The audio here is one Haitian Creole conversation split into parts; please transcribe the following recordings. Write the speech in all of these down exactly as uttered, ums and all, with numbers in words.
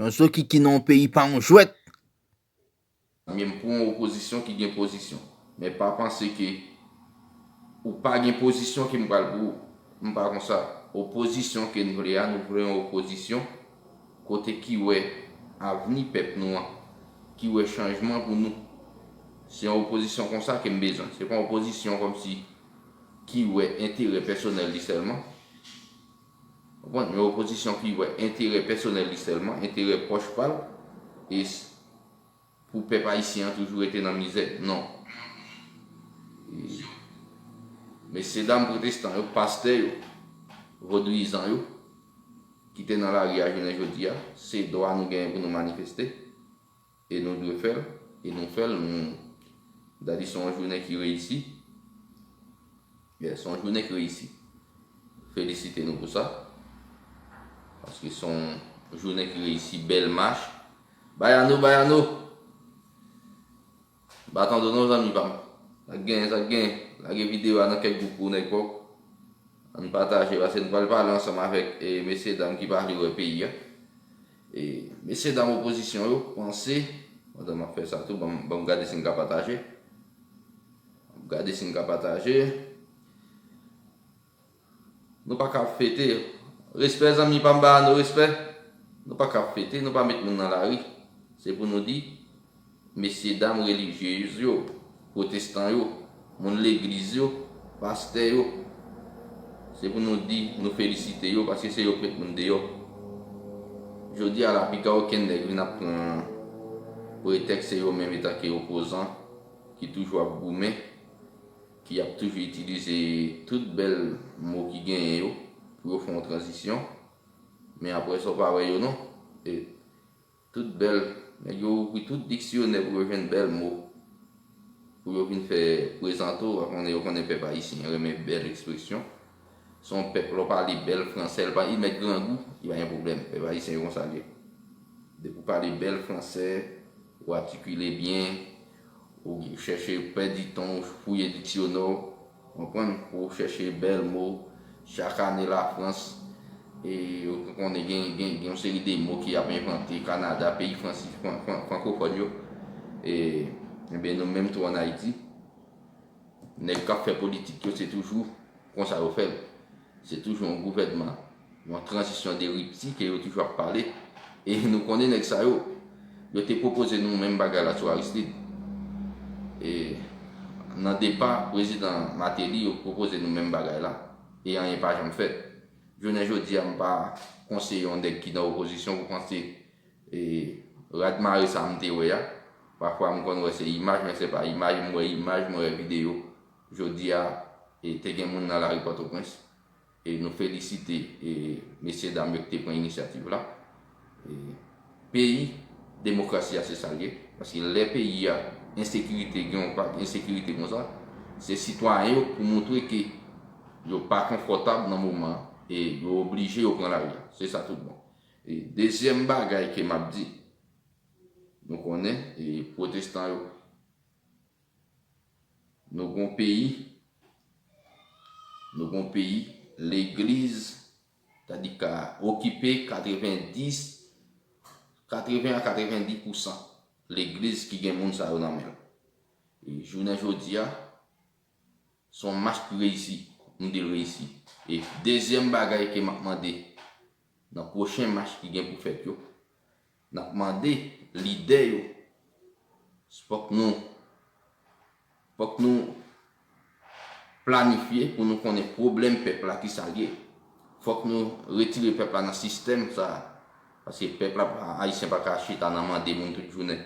Yon zokiki nan yon peyi pa yon jwèt. Mwen, m pou yon opozisyon ki gen pozisyon. Men pa panse ke ou pa gen pozisyon ke m pral pou ou. M pa konsa. Opozisyon ke n vle a, nou vle yon opozisyon kote ki wè avni pèp nou an, ki wè chanjman pou nou. Se yon opozisyon konsa ke m bezwen. Se pa yon opozisyon kòmsi ki wè enterè pèsonèl li sèlman. Konprann? Yon opozisyon ki wè enterè pèsonèl li sèlman, enterè pòch pa l, e s- pou pèp ayisyen an toujou rete nan mizè. Non. E, mesye dam pwotestan yo, pastè yo, vodouyizan yo, ki te nan lari a jounen jodi a, se dwa nou genyen pou nou manifeste. E nou dwe fè l. E nou fè l. Nou, dadi se yon jounen ki reyisi. Yeah, se yon jounen ki reyisi. Felisite nou pou sa. Paske se yon jounen ki reyisi, bèl mach. Bayano, bayano. Baton do non, zanmi pa m. Sa k genyen, sa k genyen. Lage videyo a nan kèk gwoup pou nèg pòk. Ann pataje, paske nou pral pale ansanm avèk, e, mesye dam ki pa vle wè peyi a. E, mesye dam opozisyon yo, panse, pandan m ap fè sa tou, ban m, ban m gade si m ka pataje. Gade si m ka pataje. Nou pa ka ap fete. Respè, zanmi pa m, ba nou respè. Nou pa ka ap fete, nou pa met moun nan lari. Se pou nou di, mesye dam relijyez yo, pwotestan yo, moun legliz yo, pastè yo, se pou nou di nou felisite yo, paske se yo k met moun deyò. Jodi a la, piga okenn nèg vin ap pran pretèks se yo menm etanke opozan ki toujou ap goumen, ki ap toujou itilize tout bèl mo ki genyen yo pou yo fè yon tranzisyon. Men apre sa, w pa wè yo non. E tout bèl, nèg yo ouvri tout diksyonè pou yo jwenn bèl mo. Pou yo vin fè prezante w, konnen yo konnen pèp ayisyen renmen bèl ekspresyon. Se yon pèp, lè w pale bèl fransè, l pa, li mèt grangou, li pa gen pwoblèm. Pèp ayisyen yo konsa l ye. Depi w pale bèl fransè, ou atikile byen, ou chèche pèdi tan w, fouye diksyonè w, konprann, pou w chèche bèl mo. Chak ane Lafrans, e, ou konnen gen, gen, gen yon seri de mo ki ap envante, Kanada, peyi fransi-, fran-, fran-, frankofòn yo. E, ebyen, nou menm tou ann Ayiti, nèg k ap fè politik yo, se toujou konsa yo fè l. Se toujou yon gouvènman, yon tranzisyon de ripti ke yo toujou ap pale. E nou konnen nèg sa yo, yo te pwopoze nou menm bagay la sou Aristide. E nan depa prezidan Martelly, yo pwopoze nou menm bagay la. E anyen pa janm fèt. Jounen jodi a, m pa konseye yon nèg ki nan opozisyon pou panse e, rad mare sa m te wè a, pafwa m konn wè se imaj, men se pa imaj, m wè imaj, m wè videyo. Jodi a, e, te gen moun nan lari Pòtoprens, e nou felisite, e, mesye dam yo ki te pran inisyativ la. E, peyi, demokrasi a se sa l ye, paske lè peyi a, ensekirite, gen yon pak ensekirite konsa, se sitwayen yo pou montre ke yo pa konfòtab nan moman an, e yo oblije yo pran lari a. Se sa tout bon. E dezyèm bagay ke m ap di, nou konnen, e pwotestan yo, nou gon peyi, nou gon peyi, legliz, sètadi ka okipe katrevendis, katreven a katrevendis pousan legliz ki gen moun sa yo nan men l. E jounen jodi a, se yon mach ki reyisi, m di l reyisi. E dezyèm bagay ke m ap mande nan pwochen mach ki gen pou fèt yo, n ap mande lidè yo, fòk nou, fòk nou planifye pou nou konnen pwoblèm pèp la, ki sa l ye. Fòk nou retire pèp la nan sistèm sa a. Paske pèp la, ayisyen pa ka chita nan mande moun tout jounen.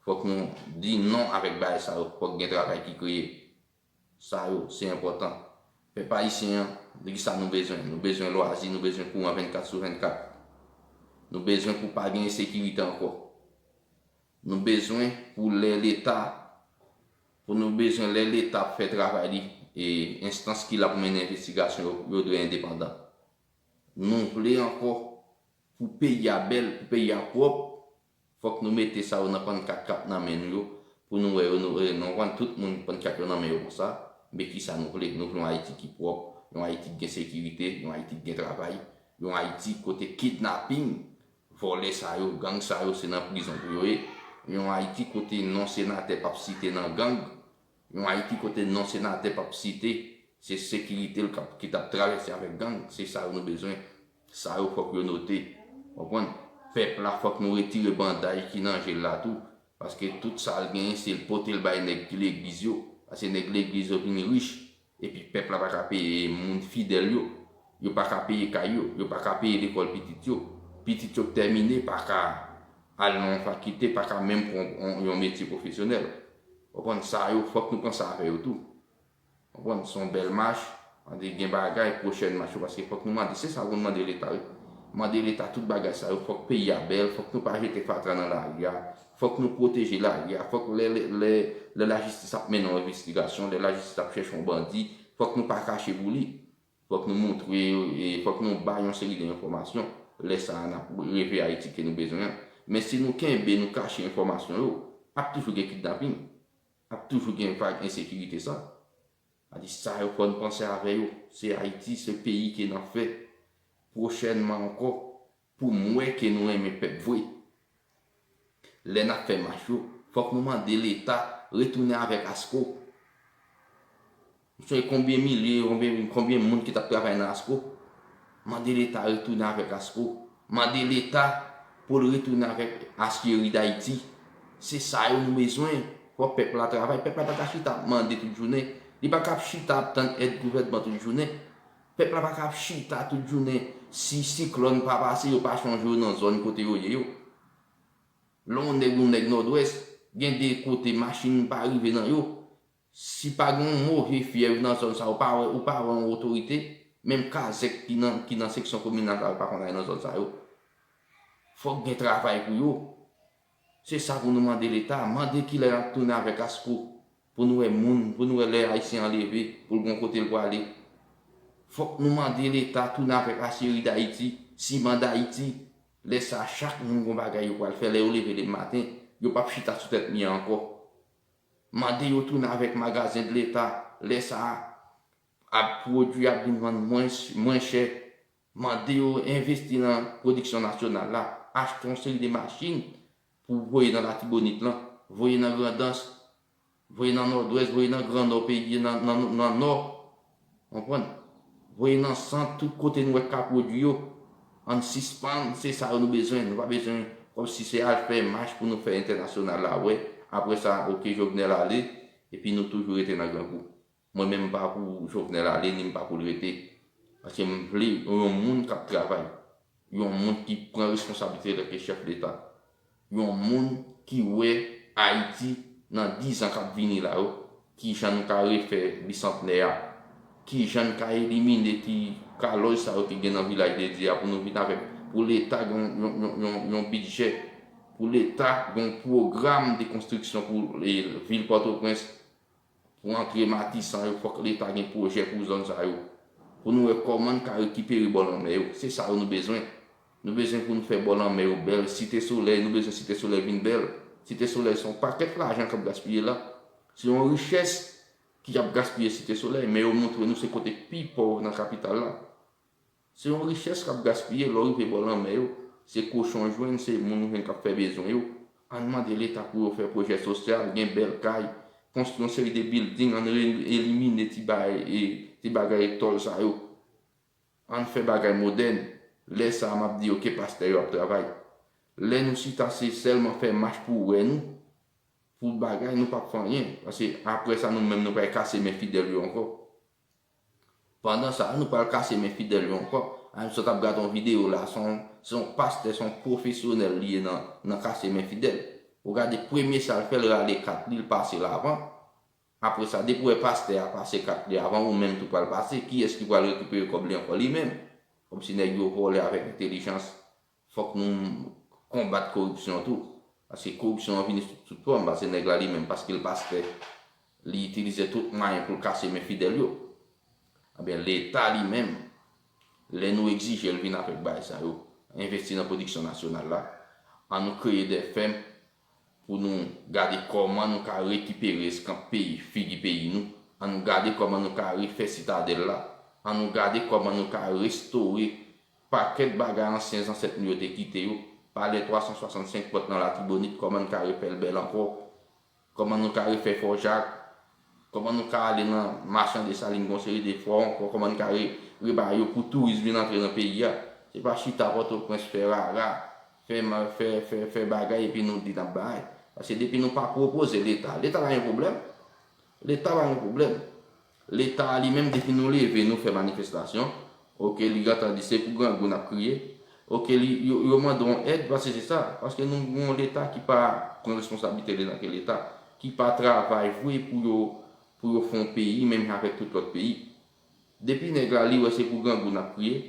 Fòk nou di non avèk bagay sa yo. Fòk gen travay ki kreye. Sa yo, se enpòtan. Pèp ayisyen an, de ki sa nou bezwen? Nou bezwen lwazi, nou bezwen kouran vennkat sou vennkat. Nou bezwen pou pa gen ensekirite ankò. Nou bezwen pou lè Leta, pou nou bezwen lè Leta ap fè travay li, e enstans ki la pou mennen envestigasyon yo, yo dwe endepandan. Nou vle ankò pou peyi a bèl, pou peyi a pwòp, fòk nou mete sa yo nan pannkat k ap nan men nou yo, pou nou wè yo, nou, e, nou konprann tout moun pannkat yo nan men yo konsa, men ki sa nou vle? Nou vle yon Ayiti ki pwòp, yon Ayiti ki gen sekirite, yon Ayiti ki gen travay, yon Ayiti kote kidnaping Vòlè sa yo, gang sa yo, se nan prizon pou yo ye. Yon Ayiti kote non senatè p ap site nan gang, yon Ayiti kote non senatè p ap site, se sekirite l k ap, ki t ap travèse avèk gang, se sa yo nou bezwen. Sa yo fòk yo note. Konprann? Pèp la fòk nou retire banday ki nan je l la tou. Paske tout sa l genyen, se l pote l bay nèg ki legliz yo. Paske nèg legliz yo vin rich. Epi pèp la pa ka peye moun fidèl yo. Yo pa ka peye kay yo. Yo pa ka peye lekòl pitit yo. Pitit yo k tèmine pa ka al nan yon fakilte, pa ka menm pran yon, yon metye pwofesyonèl. Konprann? Sa yo, fòk nou panse avè yo tou. Konprann? Se yon bèl mach. Mande gen bagay, pwochèn mach yo, paske fòk nou mande, se sa pou nou mande Leta, wi. Mande Leta tout bagay sa yo, fòk peyi a bèl, fòk nou pa jete fatra nan lari a, fòk nou pwoteje lari a, fòk lè, lè, lè, lè lajistis ap mennen yon envestigasyon, lè lajistis ap chèche yon bandi, fòk nou pa kache pou li. Fòk nou montre, e, fòk nou bay yon seri de enfòmasyon. Lè sa a, n ap reve Ayiti ke nou bezwen an. Men si nou kenbe, nou kache enfòmasyon yo, ap toujou gen kidnaping. Ap toujou gen vag ensekirite sa. Sa di sa yo fò n panse avè yo. Se Ayiti, se peyi ke n ap fè. Pwochènman ankò, pou m wè ke nou renmen pèp vre. Lè n ap fè mach yo, fòk nou mande Leta retounen avèk ASCO. Ou sonje konbyen milye, konbyen, konbyen moun ki t ap travay nan ASCO? Mande Leta retounen avèk ASCO. Mande Leta pou l retounen avèk Aciérie d'Haïti. Se sa yo nou bezwen. Fò pèp la travay. Pèp la pa ka chita ap mande tout jounen. Li pa ka ap chita ap tann èd gouvènman tout jounen. Pèp la pa ka ap chita tout jounen. Si siklòn pa pase, yo pa chonje yo nan zòn kote yo ye yo. Lè yon nèg, yon nèg Nòdwès, gen de kote machin pa rive nan yo. Si pa gen yon move fyèv nan zòn sa, ou pa wè, ou pa wè yon otorite, menm kazèk ki nan, ki nan seksyon kominal la, yo pa konn al nan zòn sa yo. Fòk gen travay pou yo. Se sa pou nou mande Leta, mande kilè n ap tounen avèk ASCO, pou nou wè moun, pou nou wè lè Ayisyen an leve, pou l gon kote l pwale. Fòk nou mande Leta tounen avèk Aciérie d'Haïti, Siman Dayiti. Lè sa a, chak moun gon bagay yo pral fè, lè yo leve demen maten, yo p ap chita sou tèt mi an ankò. Mande yo tounen avèk magazen de Leta. Lè sa a, ap pwodui ap vin vann mwen, mwen chè. Mande yo envesti nan pwodiksyon nasyonal la. Achte yon seri de machin pou voye nan Latibonit lan, voye nan Grandans, voye nan Nòdwès, voye nan Gran Nò peyi, nan, nan, nan Nò. Konprann? Voye nan Sant, tout kote nou wè k ka pwodui yo. Ann sispann, se sa yo nou bezwen. Nou pa bezwen kòmsi se al fè mach pou nou fè entènasyonal la wè. Apre sa, oke, Jovenel ale, epi nou toujou rete nan grangou. Mwen menm, m pa pou Jovenel ale, ni m pa pou l rete. Paske m vle yon moun k ap travay. Yon moun ki pran responsablite l antanke chèf Leta. Yon moun ki wè Ayiti nan diz an k ap vini la yo, kijan nou ka refè bisantnè a, kijan n ka elimine ti kalòj sa yo ki gen nan Vilaj de Dye a pou nou vin avèk, pou Leta gen yon, yon, yon, yon, yon bidjè, pou Leta gen yon pwogram de konstriksyon pou, e, vil Pòtoprens, pou antre Matisan yo, fòk Leta gen pwojè pou zòn sa yo. Pou nou wè kòman n ka rekipere bò lanmè yo. Se sa yo nou bezwen. Nou bezwen pou nou fè bò lanmè yo bèl. Site Solèy, nou bezwen Site Solèy vin bèl. Site Solèy se yon pakèt lajan k ap gaspiye la. Se yon richès ki ap gaspiye Site Solèy, men yo montre nou se kote k pi pòv nan kapital la. Se yon richès k ap gaspiye lè w rive bò lanmè yo. Se kochon w jwenn, se moun ou jwenn k ap fè bezwen yo. Ann mande Leta pou yo fè pwojè sosyal, gen bèl kay, konstwi yon seri de bilding, ann re-, elimine ti bagay, e, ti bagay tòl sa yo. Ann fè bagay modèn. Lè sa a, m ap di yo ke pastè yo ap travay. Lè nou chita, se sèlman fè mach pou wè nou, pou bagay, nou p ap fè anyen. Paske apre sa, nou menm, nou pral kase men fidèl yo ankò. Pandan sa a, nou pral kase men fidèl yo ankò. A, m sot ap gade yon videyo la, se yon, se yon pastè, se yon pwofesyonèl li ye nan, nan kase men fidèl. Ou gade premye sa l fè, l rale kat li, l pase l avan. Apre sa, depi w wè pastè a pase kat li avan, ou menm tou pral pase. Kiyès ki pral rekipere kòb li ankò? Li menm. Kòmsi nèg yo vòlè avèk entèlijans. Fòk nou konbat koripsyon tou. Paske koripsyon an vini sou tout fòm. Paske nèg la li menm, paske l pastè, li itilize tout mwayen pou l kase men fidèl yo. Ebyen, Leta li menm, lè nou egzije l vin avèk bagay sa yo, envesti nan pwodiksyon nasyonal la, ann nou kreye de fèm pou nou gade kòman nou ka rekipere eskanp peyi, figi peyi nou. Ann nou gade kòman nou ka refè Sitadèl la. Ann nou gade kòman nou ka restore pakèt bagay ansyen zansèt nou yo te kite yo, palè twa san swasannsenk pòt nan Latibonit, kòman n ka refè l bèl ankò, kòman nou ka refè Fò Jak, kòman nou ka ale nan Machan Desalin, gon seri de fò ankò, kòman n ka re, repare yo pou touris vin antre nan peyi a. Se pa chita Pòtoprens fè rara, fè, ma- fè, fè, fè bagay epi nou di n ap bay. Paske depi nou pa pwopoze Leta, Leta pa gen pwoblèm. Leta pa gen pwoblèm. Leta a li menm, depi nou leve, nou fè manifestasyon, oke, li gentan di se pou grangou n ap kriye. Oke, li, yo, yo mande yon èd, paske se sa. Paske nou gen yon Leta ki pa pran responsablite li nan ke Leta, ki pa travay vre pou yo, pou yo fè yon peyi, menm jan avèk tout lòt peyi. Depi nèg la, li wè se pou grangou n ap kriye.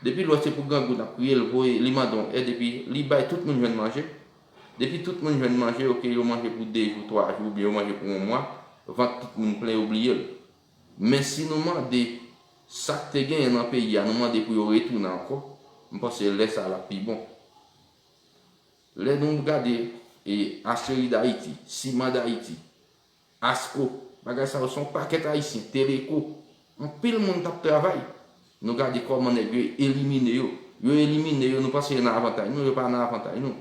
Depi l wè se pou grangou n ap kriye, l voye, li mande yon èd, epi li bay tout moun jwenn manje. Depi tout moun jwenn manje, oke, yo manje pou de jou, twa jou, oubyen yo manje pou yon mwa, vant tout moun plen, yo bliye l. Men si nou mande sa k te genyen nan peyi a, nou mande pou yo retounen ankò, m panse lè sa a l ap pi bon. Lè nou gade e, Aciérie d'Haïti, Siman Dayiti, Asco, bagay sa yo se yon pakèt Ayisyen, Teleco, anpil moun t ap travay. Nou gade kòman nèg yo elimine yo. Yo elimine yo, nou panse yo nan avantay nou, yo pa nan avantay nou.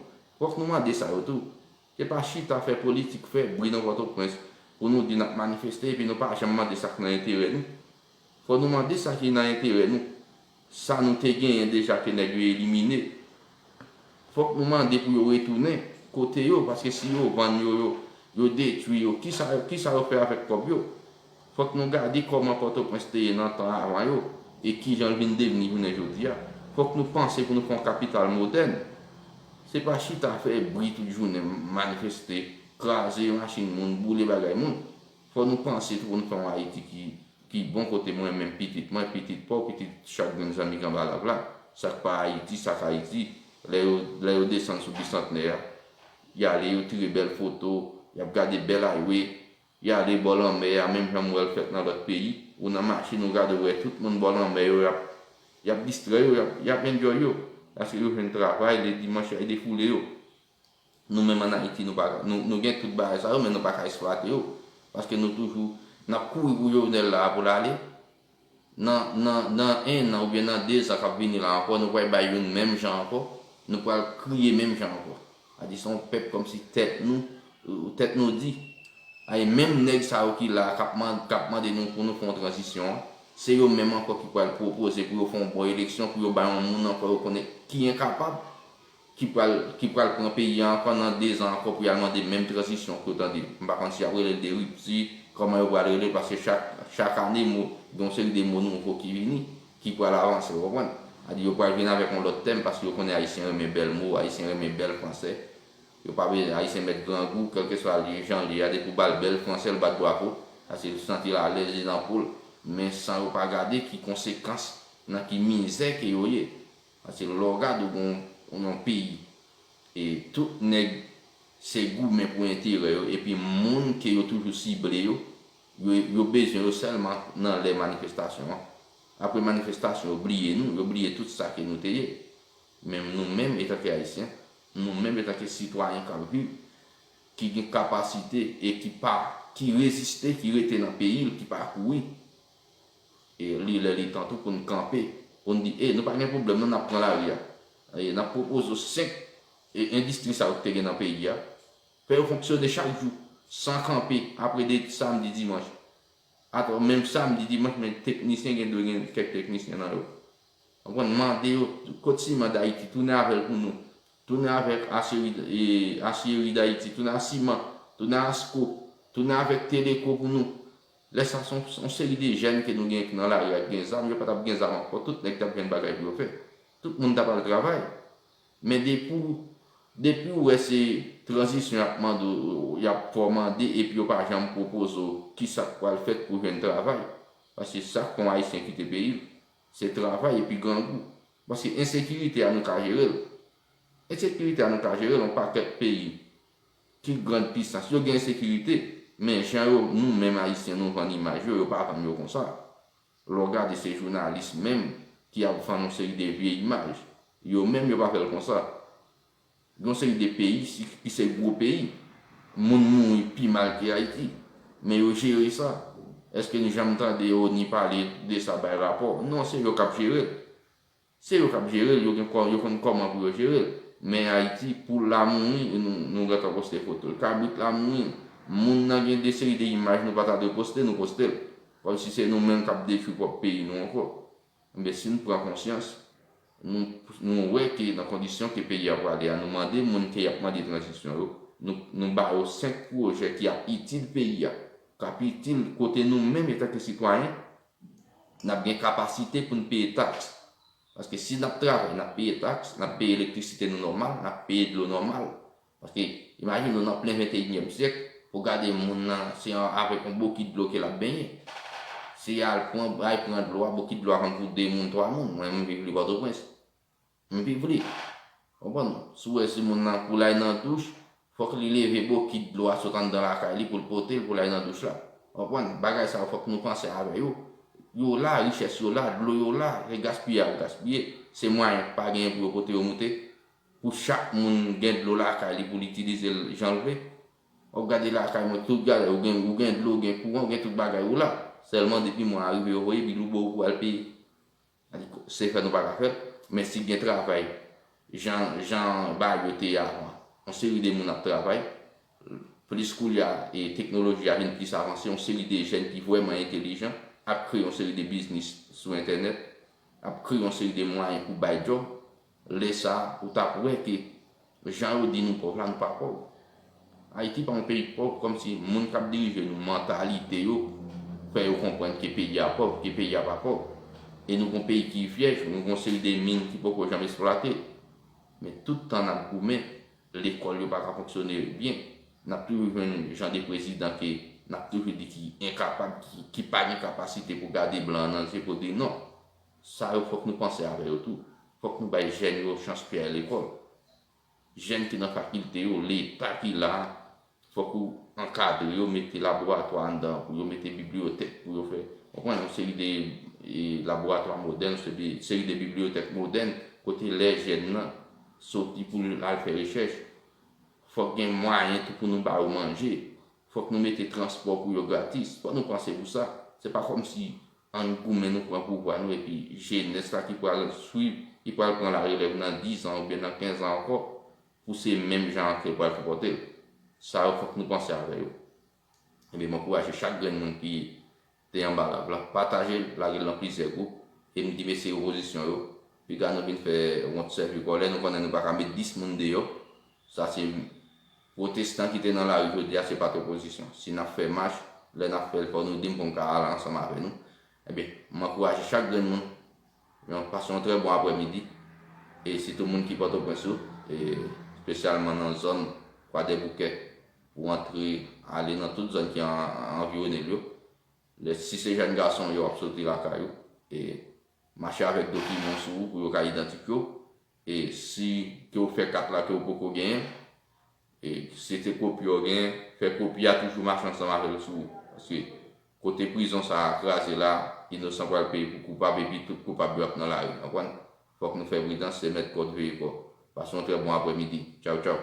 Fòk nou mande sa yo tou. Se pa chita fè politik, fè bri nan Pòtoprens pou nou di n ap manifeste epi nou pa janm mande sa k nan enterè nou. Fò nou mande sa ki nan enterè nou. Sa nou te genyen deja ke nèg yo elimine. Fòk nou mande pou yo retounen kote yo, paske si yo vann yo, yo, yo detwi yo, kisa, kisa yo fè avèk kòb yo? Fòk nou gade kòman Pòtoprens te ye nan tan avan yo, e kijan l vin devni jounen jodi a. Fòk nou panse pou nou fè yon kapital modèn. Se pa chita fè bri tout jounen, manifeste, kraze machin moun, boule bagay moun. Fò nou panse tou pou nou fè yon Ayiti ki, ki bon kote mwen menm, pitit mwen, pitit pa w, pitit chak grenn zanmi k anba lave la. Sa k pa Ayiti, sa k Ayiti. Lè yo, lè yo desann sou Bisantnè a, y ale, yo tire bèl foto, y ap gade bèl highway, y ale bò lanmè a, menm jan m wè l fèt nan lòt peyi. Ou nan machin, ou gade, ou wè tout moun bò lanmè yo, y ap, y ap distrè yo, y ap, y ap enjoy yo. Paske yo jwenn travay, le dimanch, y al defoule yo. Nou menm ann Ayiti, nou pa, nou, nou gen tout bagay sa yo, men nou pa ka eksplwate yo. Paske nou toujou, n ap kouri pou Jovenel la pou l ale. Nan, nan, nan en an oubyen nan de zan k ap vini la ankò, nou pral bay youn menm jan ankò. Nou pral kriye menm jan ankò. Sa di se yon pèp kòmsi tèt nou, tèt nou di. Ay, menm nèg sa yo ki la, k ap man-, k ap mande nou pou nou fè yon tranzisyon an, se yo menm ankò ki pral pwopoze pou yo fè yon bon eleksyon, pou yo bay yon moun ankò yo konnen ki enkapab, ki pral, ki pral pran peyi a ankò nan de zan ankò pou y al mande menm tranzisyon ke w tande. M pa konn si y ap rele l de ripti, kòman yo pral rele l, paske chak, chak ane, mo, gen yon seri de mo nouvo ki vini, ki pral avanse, w konprann? Sa di yo pral vin avèk yon lòt tèm, paske yo konnen Ayisyen renmen bèl mo, Ayisyen renmen bèl fransè. Yo pa bezwen Ayisyen mèt grangou, kèlkeswa li jan li ye a, depi w ba l bèl fransè, l bat bravo, paske l santi l alèz, li nan po l. Men san yo pa gade ki konsekans, nan ki mizè ke yo ye. Paske lè w gade w gon yon peyi, e tout nèg se goumen pou enterè yo, epi moun ke yo toujou sible yo, yo, yo bezwen yo sèlman nan lè manifestasyon an. Apre manifestasyon, yo bliye nou, yo bliye tout sa ke nou te ye. Men nou menm, etanke Ayisyen, nou menm, etanke sitwayen k ap viv, ki gen kapasite e ki pa, ki reziste, ki rete nan peyi l, ki pa kouri, e li lè li tan tou pou n kanpe, pou n di, e, nou pa gen pwoblèm non, n ap pran lari a. E, n ap pwopoze w senk, e, endistri sa yo ki te gen nan peyi a. Fè yo fonksyone chak jou, san kanpe, apre de samdi, dimanch. Atò, menm samdi, dimanch, men teknisyen gen dwe gen kèk teknisyen nan yo. Konprann, mande yo, kot Siman Dayiti, tounen avè l pou nou. Tounen avèk Aciérie, e, Aciérie d'Haïti, tounen a Siman, tounen a Asco, tounen avèk Teleco pou nou. Lè sa, se yon, se yon seri de jèn ke nou gen ki nan lari a, ki gen zam, yo pa t ap gen zam ankò, tout nèg t ap jwenn bagay pou yo fè. Tout moun t ap al travay. Men depi w, depi w wè se tranzisyon y ap mande w, y ap fè w mande, epi yo pa janm pwopoze w kisa k pral fèt pou jwenn travay. Paske sa k fè yon Ayisyen kite peyi l, se travay epi grangou. Paske ensekirite a, nou ka jere l. Ensekirite a, nou ka jere l, yon pakèt peyi ki grann pisans, yo gen ensekirite, men jan yo, nou menm Ayisyen, nou vann imaj yo, yo pa vann yo konsa. Lè w gade, se jounalis menm ki ap vann yon seri de vye imaj. Yo menm, yo pa fè l konsa. Gen yon seri de peyi si, ki se gwo peyi, moun mouri pi mal ke Ayiti. Men yo jere sa. Èske nou janm tande ONI pale de sa, bay rapò? Non, se yo k ap jere l. Se yo k ap jere l, yo gen kò-, yo konn kòman pou yo jere l. Men Ayiti, poul la mouri, nou, nou gentan poste foto l. Kabrit la mouri, moun nan gen de seri de imaj nou pa ta dwe poste, nou poste l. Kòmsi se nou menm k ap detwi pwòp peyi nou ankò. Ebyen, si n pran konsyans, nou, nou wè ke nan kondisyon ke peyi a prale a, nou mande moun ke y ap mande tranzisyon yo, nou, nou ba yo senk pwojè ki ap itil peyi a, k ap itil kote nou menm, antanke sitwayen, n ap gen kapasite pou n peye taks. Paske si n ap travay, n ap peye taks, n ap peye elektrisite nou nòmal, n ap peye dlo nòmal. Paske, imajine w nan plen venteyinyèm syèk, pou gade moun nan, se an, avèk yon bokit dlo ke l ap benyen. Se al pran, bay pran dlo a, bokit dlo a konn pou de moun, twa moun. Mwen, m viv li Pòtoprens. M viv li. Konprann? Si w wè si moun nan pou l al nan douch, fòk li leve bokit dlo a sot anndan lakay li pou l pote l pou l al nan douch la. Konprann? Bagay sa yo fòk nou panse avè yo. Yo la, richès yo la, dlo yo la, se gaspiye y ap gaspiye. Se mwayen k pa genyen pou yo pote yo moute. Pou chak moun gen dlo lakay li pou l itilize l jan l vle. W ap gade lakay mwen, tout gade, ou gen, ou gen dlo, ou gen kouran, ou gen tout bagay ou la. Sèlman depi mwa a rive, yo voye bil ou ba w pou al peye. Sa di, se fè nou pa ka fè l, men si gen travay, jan, jan bagay yo te ye avan, yon seri de moun ap travay, plis koulye a, e teknoloji a vin plis avanse, yon seri de jèn ki vrèman entelijan ap kreye yon seri de biznis sou entènèt, ap kreye yon seri de mwayen pou bay djòb, lè sa a, ou t ap wè ke jan yo di nou pòv la, nou pa pòv. Ayiti pa yon peyi pòv, kòmsi moun k ap dirije nou, mantalite yo, fè yo konprann ke peyi a pòv, ke peyi a pa pòv. E nou gon peyi ki vyèj, nou gon seri de min ki poko janm eksplwate. Men tout tan n ap goumen, lekòl yo pa ka fonksyone byen. N ap toujou jwenn jan de prezidan ke n ap toujou di ki enkapab, ki, ki pa gen kapasite pou gade blan an nan zye pou di non. Sa yo fòk nou panse avè yo tou. Fòk nou bay jèn yo chans pou y al lekòl. Jèn ki nan fakilte yo, Leta ki la, fòk ou ankadre yo, mete laboratwa anndan pou yo, mete bibliyotèk pou yo fè. Konprann? Yon seri de e, laboratwa modèn, yon seri de, seri de bibliyotèk modèn, kote lè jèn nan soti pou l al fè rechèch, fòk gen mwayen tou pou nou ba yo manje. Fòk nou mete transpò pou yo gratis. Fòk nou panse pou sa. Se pa kòmsi ann goumen nou pran pouvwa nou epi jenès la ki pral swiv, ki pral pran larelèv nan diz an oubyen nan kenz an ankò, pou se menm jan an ke l pral konpòte l. Sa yo fòk nou panse avè yo. Ebyen, m ankouraje chak grenn moun ki te anba live la, pataje l, lage l nan plizyè gwoup, e m di mesye opozisyon yo, piga nou vin fè wont sèvi kò. Lè nou konnen nou pa ka met dis moun deyò, sa se pwotestan ki te nan lari jodi a, se pa t opozisyon. Si n ap fè mach, lè n ap fè l, fò nou di m pou m ka al ansanm avè nou. Ebyen, m ankouraje chak grenn moun, yon, pase yon trè bon aprèmidi, e sitou moun ki Pòtoprens yo, e espesyalman nan zòn Kwadèboukè, pou antre, ale nan tout zòn ki an, anviwonnen l yo. Lè, si se jèn gason yo, w ap soti lakay ou, e mache avèk dokiman sou ou pou yo ka idantifye w. E si ke w fè kat la ke w poko genyen, e si se kopi w genyen, fè kopi a toujou mache ansanm avè l sou ou. Paske kote prizon sa a kraze la, inosan pral peye pou koupab epi tout koupab yo ap nan lari, konprann? Fòk nou fè pridans, se mèt kòd veye kò. Pase yon trè bon aprèmidi. Tchaw, tchaw.